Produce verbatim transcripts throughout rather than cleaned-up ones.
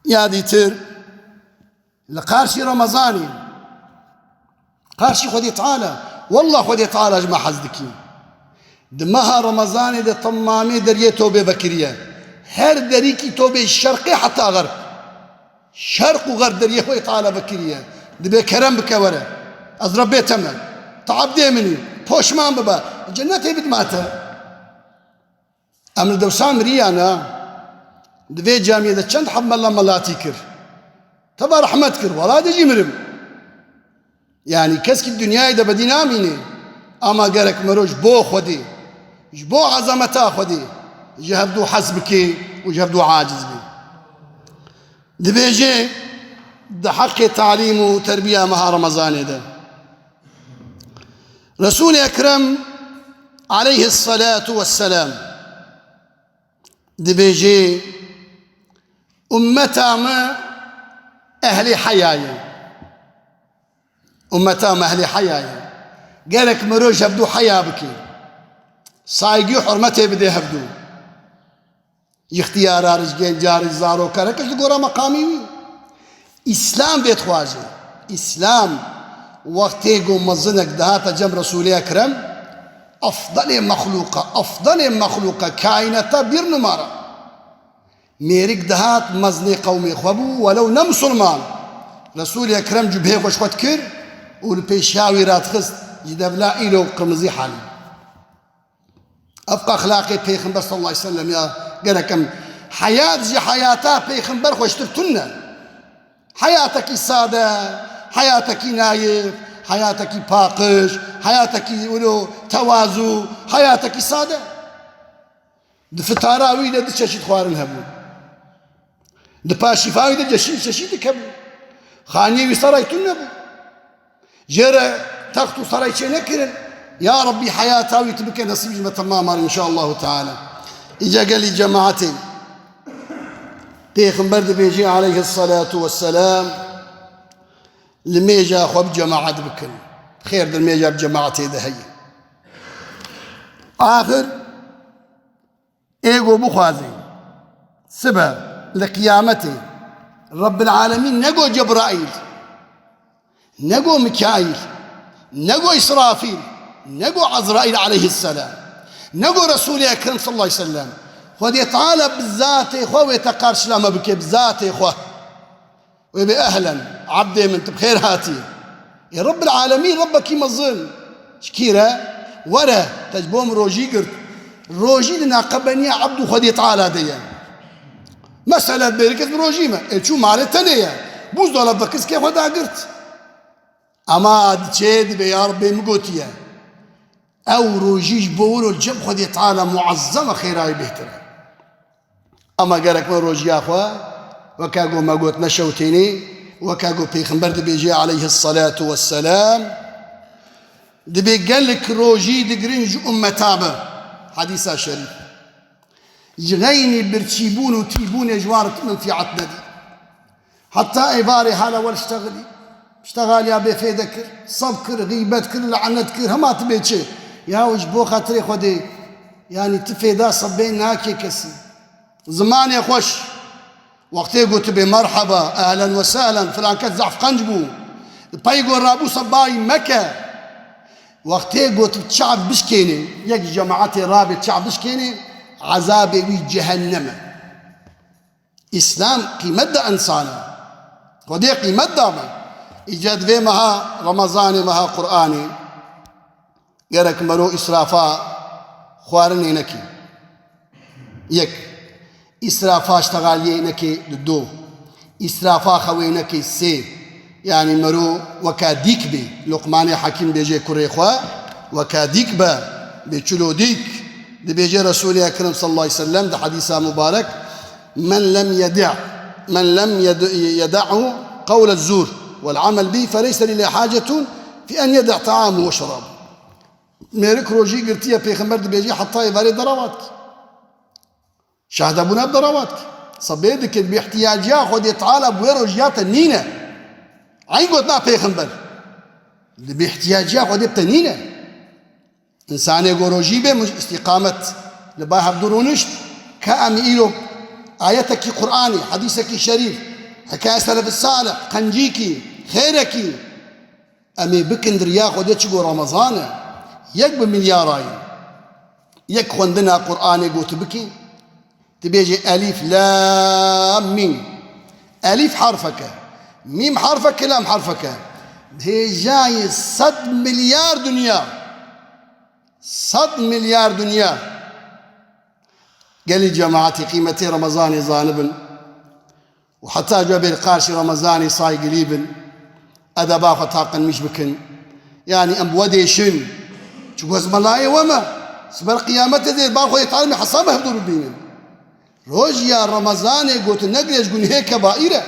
Ya dîtir, li qarşî Remezanê, qarşî Xwedê Teala, wallah Xwedê Teala ji me hez dikî. Di meha Remezanê de temamê deriyê tobê vekiriye. Her derîkî tobê ji şerqê heta xerb. Şerq û xerb deriyê Xwedê Teala vekiriye. Dibê kerem bike were. Ez Rebbê te me. Te ebdê min î. Poşman bibe. Cennetê bidime te. Em li dewsa miriyana, di vê camiyê de çend heb mela melatî kir. Teva rehmet kir, wala de jî mirim. Yanî keskî dinyayê de bedî namîne. Ama gerek mero ji bo Xwedê, ji bo ezameta Xwedê ji hevdû hez bike û ji hevdû aciz be. Dibêje di heqê talîm û terbiya meha Remezanê de. Resûlê Ekrem aleyhisselatu vesselam dibêje, ummeta me ehlê heya ye. Ummeta me ehlê heya ye. Gerek mero ji hevdû heya bike. Saygî û hurmetê bide hevdû. Ji ixtiyara re, ji genca re, ji zaroka re, kes li gora meqamî wî. Îslam vê dixwaze. Îslam wextê ku mezinek dihate cem Resûlê Ekrem, efdelê mexlûqa, efdelê mexlûqa, kaînata bir numara. Mêrik dihat mezinê qewmê xwe bû, welew ne misilman. Resûlê Ekrem cubhê xwe ji xwe dikir û li pêşiya wî radixist, ji devla îro qirmizî halî. Ev qe exlaqê Pêxember sallallahu aleyhi ve sellem ya, gerek em heyat ji heyata Pêxember xweştir tune. Heyatekî sade, heyatekî nayif, heyatekî paqij, heyatekî wilo tewazu, heyatekî sade. Di fitara wî de du çeşît xwarin hebû. Di paşîfa wî de çeşît çeşîtek hebû. Xaniyê wî serayê tune bû. Jê re text û serayê çê nekirin. Ya Rabbî, heyata wî tu bike nesîb ji me temama re înşallahu teala. Îca gelî cemaetê. Pêxember dibêje aleyhisselatu vesselam, li mêja xwe bi cemaet bikin. Xêr di mêja bi cemaetê de heye. Axir, ê go bixwaze, sibe li qiyametê, Rebbil Alemîn ne go Cebraîl, ne go Mikaîl, ne go Îsrafîl, ne go Ezraîl aleyhisselam, ne go Resûlê Ekrem sallallahu aleyhi ve sellem. Xwedê Teala bi zatê xwe wê te qarşilame bike, bi zatê xwe. Wê bê ehlen, ebdê min, tu bi xêr hatî. Ê Rebbil Alemîn, Rebbekî mezin. Ji kî re? Were, te ji bo min rojî girt. Rojî di naqebeniya ebd û Xwedê Teala de ye. Mesele dibêre kes bi rojî me. Ê çû malê tenê ye. Buzdolab de kes kê xwe dagirt. Ema diçê dibê ya Rebbê min gotiye. Ew rojî ji bo wilo li cem Xwedê Teala muezzem e, xêra wî bêhtir e. Ema gerek me rojiya xwe, weke ku me got, neşewtênê, weke ku Pêxember dibêje aleyhisselatu vesselam, dibê gelek rojî digirin ji ummeta me. Hedîsa şerîf. Ji xeynî birçîbûn û tîbûnê ji wan re tu menfîet nedî. Heta êvarê hala wel iştexilî. Îştexaliya bê fêde kir, seb kir, xîbet kir, lanet kir, hema tu bê çi. Ya ji bo xatirê Xwedê, yanî tu fêda sebê nakê kesî. Zimanê xweş. Wextê got tu bê merheba, ehlen ve sehlen, filan kes zehf qenc bû. Pey got rabû sebayî meke. Wextê got çav bişkênê, yek ji cemaetê rabê çav bişkênê, ezabê wî cehennem e. Îslam qîmet da insana. Xwedê qîmet da me. Îca di vê meha Remezanê, meha Qur'anê, gerek mero îsrafa xwarinê nekê. Yek. Îsrafa ştegaliyê nekê, di do. Îsrafa xewê nekê, sê. Yanî mero weka dîk bê. Luqmanê Hekîm bêjê kurê xwe, weka dîk be, bê çilo dîk. Dibêje Resûlê Ekrem sallallahu aleyhi ve sellem di hedîsa mubarek, "Men lem yedi', men lem yed-, yeda'u qawle zur vel amel bi, feleyse lilâ hacetun fi en yeda' ta'amu ve şerab." Mêrik rojî girtiye, Pêxember dibêje heta êvarê deravat ki. Şahdebûna bi deravat ki. Sebê dike, bi ihtiyaciya Xwedê Teala bi wê rojiya te nîne. Eyn gotina Pêxember. Di bi ihtiyaciya Xwedê bi te nîne. Însanê ku rojî bê, min îstîqamet li ba hevdu rûnişt, ka em îro ayetekî Qur'anê, hedîsekî şerîf, Hikayê selef salih, qencîkî, xêrekî. Em ê bikin di riya Xwedê çi ku Remezan e. Yek bi milyarayî. Yek xwendina Qur'anê ku tu bikî, tu bêjî elîf, lam, mîm. Elîf harfeke. Mîm harfeke, lam harfeke. Hêjayê sed milyar dinya. Sed milyar dinya. Gelî cemaetî qîmetê Remezanê zanibin. Û heta ji we bê li qarşî Remezanê saygilî bin, edeba xwe taqinmîş bikin. Yanî em bi we dêşin. Çi goz melayê we me. Siber qiyametê dê ba xwe yê Teala me hesaba hevdû bibînin. Rojiya Remezanê gotin negirê ji gunhê kebaîr e.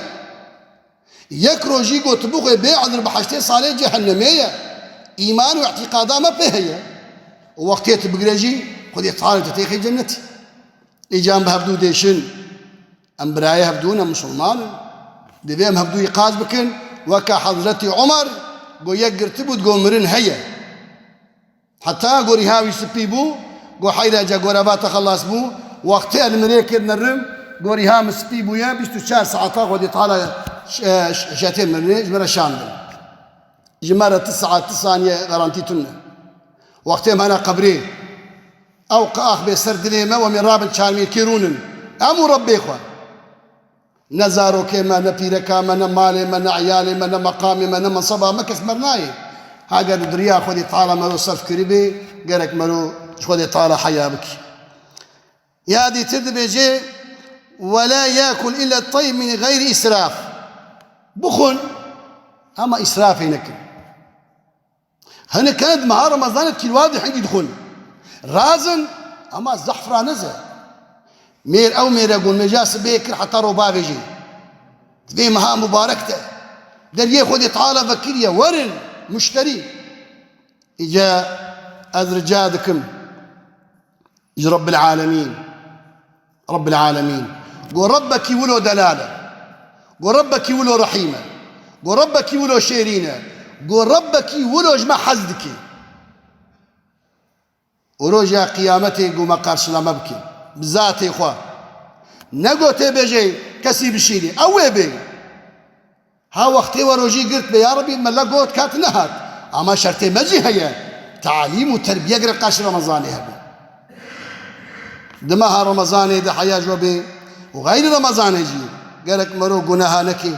Yek rojî gotin bixwe bê ezir bi heştê salê cehennemê ye. Îman û îtîqada me pê heye. Û wextê tu bigire jî Xwedê Teala te têxê cennetî. Îcan bi hevdû dêşin. Em birayê hevdû ne, misilman in. Divê em hevdû îqaz bikin. Weke Hezretî Omer got yek girtibû digot mirin heye. Heta gorîha wî spî bû, got heyra ca goreva te xelas bû. Wextê li mirê kir nerim, gorîha min spî bûye, bîst û çar saeta Xwedê Teala ş-, ş-, şetê mirinê ji me re şandin. Ji me re ti saet, ti saniye garantî tune. Wextê em hene qebrê, ew qe ax bê ser dilê me, em ê rabin çarmîrkê rûnin. Em û Rebbê xwe. Ne zarokê me, ne pîreka me, ne malê me, ne eyalê me, ne meqamê me, ne menseba me kes bernayê. Heger di riya Xwedê Teala mero serf kiribê, gerek mero ji Xwedê Teala heya bikî. Ya dîtir dibêje, "Ve la yakul illa tayyib min gayri israf." Bixwin, ama îsrafê nekin. Hinek hene di meha Remezanê kîlwa dihingî dixwin. Razin, ama zehf ra neze. Mêr ew mêre gon mêja sibê kir heta robavê jî. Di vê meha mubarek de. Deriyê Xwedê Teala vekiriye. Werin, muşterî. Îca ez rica dikim. Ji Rabbil Alemîn. Rabbil Alemîn. Got Rebbekî wilo delal e. Got Rebbekî wilo rehîm e. Got Rebbekî wilo şêrîn e. Got Rebbekî wilo ji me hez dike. Û roja qiyametê got me qarşilame bike. Bi zatê xwe. Ne got tê bêjê kesî bişînî. Ew ê bê. Ha wextê we rojî girt be, ya Rebî, me le got kat nehat. Ama şertê me jî heye. Talîm û terbiye gerek qarşî Remezanê hebe. Di meha Remezanê de heya ji we bê û xeyrî Remezanê jî gerek mero guneha neke,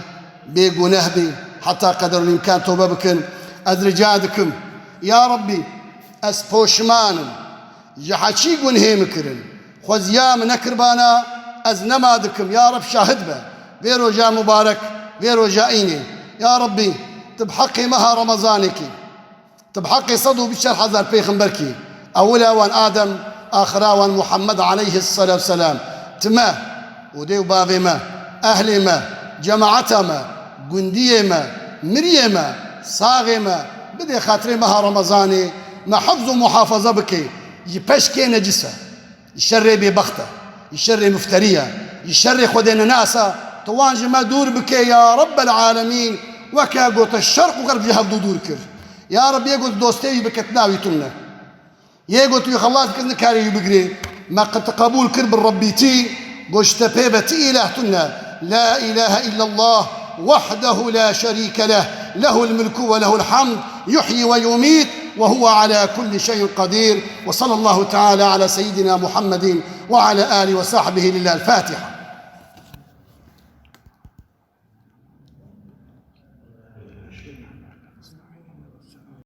bê guneh bê, heta qeder û îmkan tobe bikin. Ez rica dikim, ya Rebî, ez poşman im. Ji heçî gunhê min kirin. Xweziya min nekirbana, ez nema dikim. Ya Reb şahid be. Vê roja mubarek, vê roja înê. Ya Rebbî, tu bi heqê meha Remezanê kî. Tu bi heqê sed û bîst çar hezar pêxember kî. Ewila wan Adem, axira wan Muhammed aleyhisselatu vesselam. Tu me û dê û bavê me, ehlê me, cemaeta me, gundiyê me, miriyê me, saxê me, bidê xatirê meha Remezanê, me hifz û muhafaza bike, ji peşkê necis e, ji şerê bêbext e, ji şerê mufterî ye, ji şerê Xwedê nenas e, tu wan ji me dûr bike ya Rebbel Alemîn, weke gote şerq û xerb ji hevdû dûr kir. Ya Reb, yê got dostê wî bike, tu navî tune. Yê got wî xelas kes nikarê wî bigirê. Me qe-, te qebûl kir bi Rebbîtî, got ji te pê ve ti îlah tune. La ilahe illallah, wahdehu la şerîke leh, lehul mulku ve lehul hamd, yuhyi ve yumît, ve huve ala kulli şeyin qedîr. Ve sallallahu teala ala seyyidina Muhammedin ve ala alihi ve sahbihi. Lillahil Fatiha.